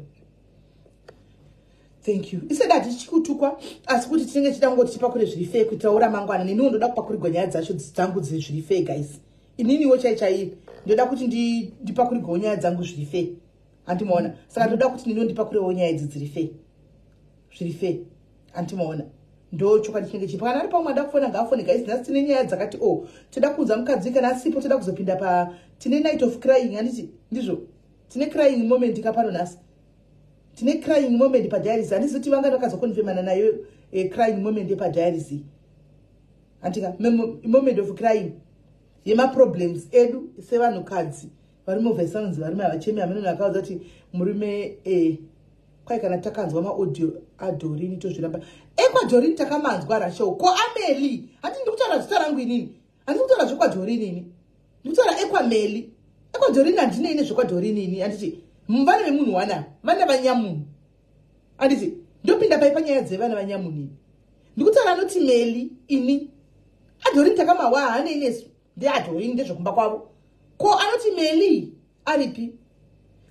thank you. Isada hatichikutukwa, asi kuti tinenge tichida kungoti tipakure zviri fair kuitira ramangwana. Neniwo ndoda kupakurirwa nyaya dzacho dzangu dziri zviri fair guys. Ininiwo chai chai ndoda kuti ndipakurirwewo nyaya dzangu zviri fair, handimaona? Saka ndoda kuti niniwo ndipakurewo nyaya idzi dziri fair. Zviri fair, antimaona ndo chokwadi chinenge chipo. Kana ari pamwe ada kufona ngaafone guys. Nhasi tine nyaya dzakati o oh, toda kuudza mukadzi kana asipo toda kuzopinda pa tine night of crying, handiti ndizvo? Tine crying moment kapano nhasi, tine crying moment padiaries. Handizi kuti vanga vakazokonfirmana nayo crying moment yepadiaries, handika? Moment of crying yemaproblems edu sevanhukadzi vari muvhesi vanonzi varume havachemi. Hamene akaudza kuti murume kwai kana takanzwa maaudio aDorini tozviramba. EkwaDorini takamanzwa, Rachel. Ko Ameli? Handi ndikutaura zita rangu inini, handisi kutaura zvekwaDorini ini, ndikutaura ekwaMeli. EkwaDorini handinei nezvekwaDorini ini, handiti? Vana vemunhu wana vana vanyamunhu, handiti? Ndopinda pai panyaya dzevana vanyamunhu ini? Ndikutaura anoti Meli ini. ADorini takamawa, haanei nesu, ndeaDorini, ndezvekumba kwavo. Ko anoti Meli aripi?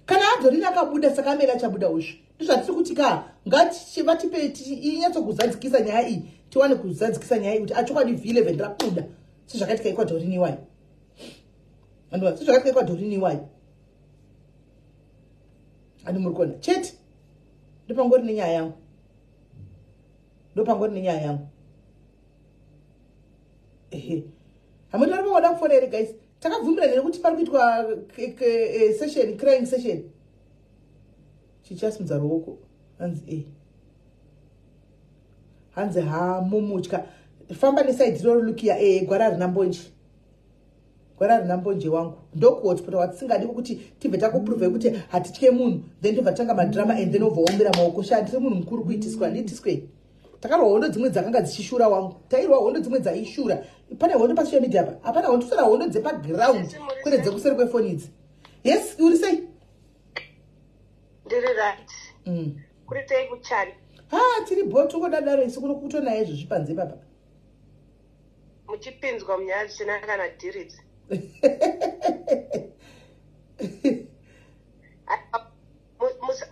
Kana aDorini akabuda, saka Ameli achabuda uzvo. Ndizvatiri kuti ka ngativatipe inyatsokuzadzikisa nyaya iyi, tiwane kuzadzikisa nyaya iyi kuti achokwadi V11 rabuda sezvakaitika ikwaDorini iwayo, andiwa? Sezvakaitika ikwaDorini iwayo, andi muri kuona chete? Ndopangori nenyaya yangu, ndopangori nenyaya yangu. Ehe, hamuna vari vangada kufona here guys? Takabvumirana here kuti pari kuitwa session, crying session? Chichasimudza ruoko, hanzi hanzi hamumutya, famba neside iroro. Lukia, gwara rina mbonje, gwara rina mbonje wangu. Ndokuhotspota watisingadi kuti tibve takuprove kuti hatitye munhu, then tobva tanga madrama and then obva ombera maoko. Sha, ndiri munhu mukuru kuitiswa, handiitiswei. Takarwa hondo dzimwe dzakanga dzichishura wangu, tairwa hondo dzimwe dzaishura. Pane hondo pasocial media apa hapana hondo, totora hondo dzepaground kwete dzekuseri kwefoni idzi. Yes, uri sei? Ndiri right. Kuri sei kuchari? Ha, tiri bo, tongodadaro isu kuno kutonaye izvozvi panze papa. Muchipinzwa munyaya dzisina kana dhiridzi.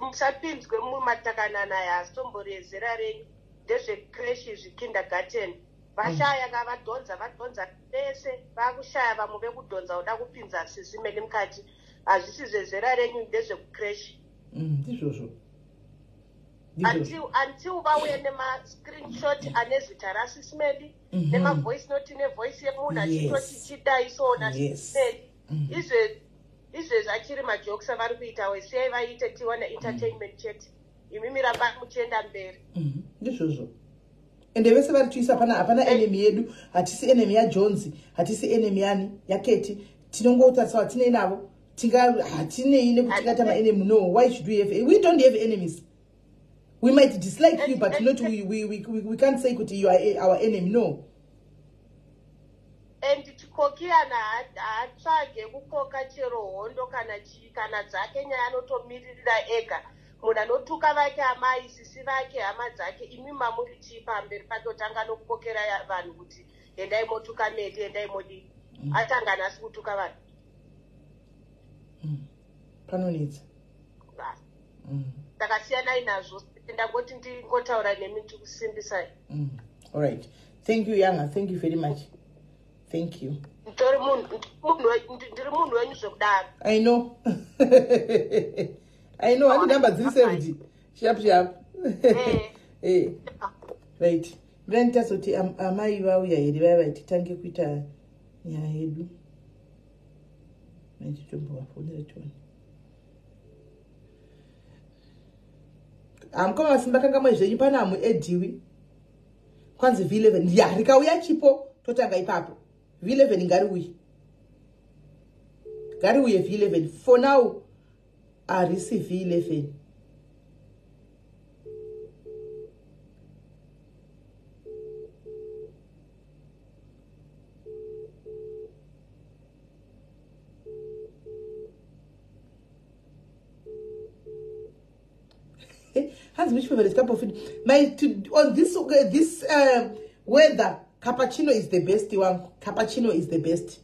Musapinzwe mumatakanana aya, asitombori ezera renyu, ndezvecreche izvi, kindergarten. Vashaya ka, vadhonza vadhonza vese, vakushaya vamwe vekudhonza, kuda kupinza sisimeni mukati. Hazvisi zvezera renyu, ndezvekucreche. Ndizvozvo. Until vauye nemascreenshot ane zita rasisimeli, nemavoice note, nevoice yemunhu achitoti chidai soona sisimeli. Izvezvi achiri majokes avari kuita, wesiyai vaite, tiwane entertainment chete. Imimi rambai muchienda mberi. Ndizvozvo. Ende vese vari tuisa hapana, hapana enemy yedu. Hatisi enemy yaJones, hatisi enemy yani yaKeti. Tinongotarisa vatinei navo, tinga hatinei nekuti tingaita maenemy. No, why should we have? We don't have enemies. We might dislike you, but not we can't say kuti you are our enemy, no. And Chikokiyana haatsvage kukoka chero hondo kana chii kana dzake nyaya, anotomiririra ega. Munhu anotuka vake amai, sisi vake, hama dzake, imi mamuri chii pamberi pake? Otanga nokukokera vanhu kuti endai motuka Medi, endai modii. Atanga nhasi kutuka vanhu? Panonetsa. Takasiyanai nazvo, ndangoti ndingotaura nemi, ndikusimbisai. All right, thank you yanga, thank you very much, thank you. Nditori munhu, ndiri munhu wenyu zvekudaro. I know, I know. Handi namba dziri saved, sharp sharp. Right, mira nditazoti amai vauya here vaya vaititange kuita nyaya yedu. Nditombovafonera tione. Hamukoma vasimba kangamwe zvenyu pana hamuediwi. Kwanzi V11 ya rikauya chipo totanga ipapo. V11 ngariuye, ngariuye V11. For now harisi V11. Hanzi which favorite cup of my to, on this weather, cappuccino is the best one. Cappuccino is the best.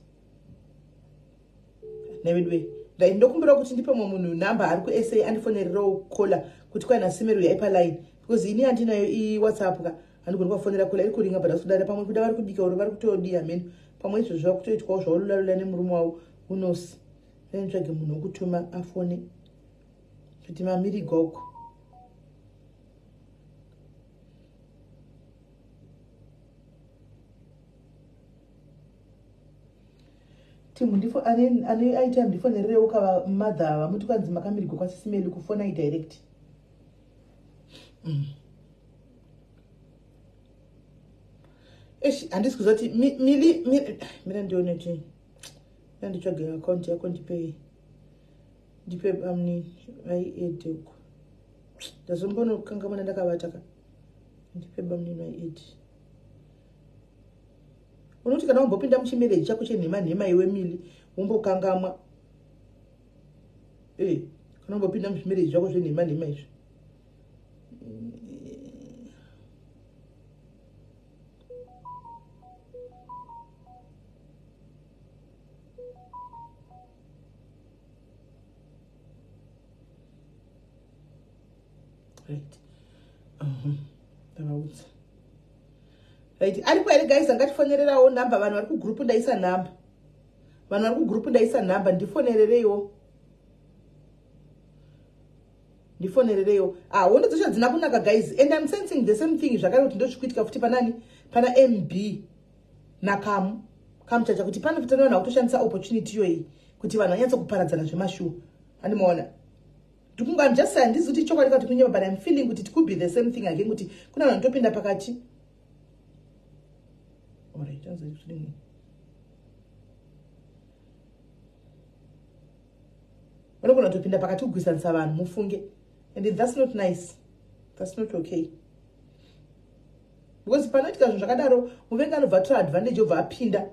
Nevedwe ndokumbira kuti ndipe mumwe munhu nhamba ari kuSA andifonererewo caller kuti kwaina simeru yaipa line, because ini handinayo iWhatsApp ka, handigoni kuvafonera. Caller iri kuringa but asudada, pamwe kuda vari kubika oro vari kutodiya mheno, pamwe izvozvo vakutoitwawo zvaolula nemurume wavo, who knows. Nditsvage munhu wekutuma afone kuti mamirigwa uko. Timu ndifo ane ane aitime ndifonererewo kava mother vamuti kwanzi makamirigwa kwasisimeli kufonai direct. Eish, handisi kuziva kuti mili mira ndione kuti mira nditsvage account yako ndipe ndipe bamni vaied uko. Ndazombonokangamana ndakavata ka. Ndipe bamni vaied. Unoti kana wambopinda muchimereji chako chenhema nhema iwe Mili wombokangamwa. Kana wambopinda muzvimereji zvako zvenhema nhema izvi. Right. Ndavaudza. Right. Aripo here guys angatifonererawo nhamba vanhu vari kugroup ndaisa nhamba. Vanhu vari kugroup ndaisa nhamba ndifonerereiwo. Ndifonerereiwo. Ah, hondo dzacho hadzina kunaka guys. And I'm sensing the same thing zvakare kuti ndozvikuitika futi panani pana MB naKamu. Kamuchacha kuti pano futi vanhu vakutoshandisa opportunity iyoyi kuti vanhu vanyatso kuparadzana zvemashuwa. Handimaona. Ndikunga I'm just saying handizi kuti chokwadi kana kuti kunyeba but I'm feeling kuti it could be the same thing again kuti kuna vanhu vanotopinda pakati. Alright, anzi kuti vanogona kutopinda pakati kugwisanisa vanhu mufunge. And that's not nice. That's not okay. Because panoitika zvinhu zvakadaro muvengi anobva atora advantage obva apinda.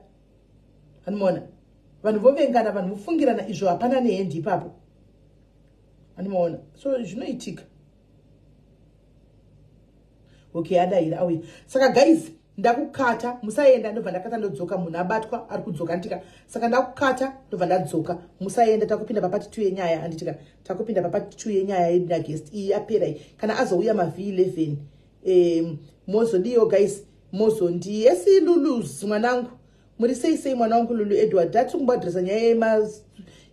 Anomaona vanhu vovengana vanhu vofungirana izvo hapana nehendi ipapo. Anomaona so zvinoitika. Okay, adaira auya. Saka guys ndakukata musaenda ndobva ndakata ndodzoka munhu abatwa ari kudzoka anditika. Saka ndakukata ndobva ndadzoka musaenda takupinda papati 2 yenyaya anditika. Takupinda papati 2 yenyaya yedu naguest iyi yapera iyi. Kana azouya ma V11 mozodiyo guys mozondi esi Lulus mwanangu muri sei sei mwana wangu Lulu Edward tati kumboadresa nyaya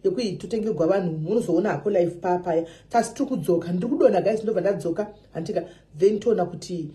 yekuitotengegwa vanhu munozoona hako live papaya tasi tiri kudzoka ndiri kudonha guys ndobva ndadzoka anditika then toona kuti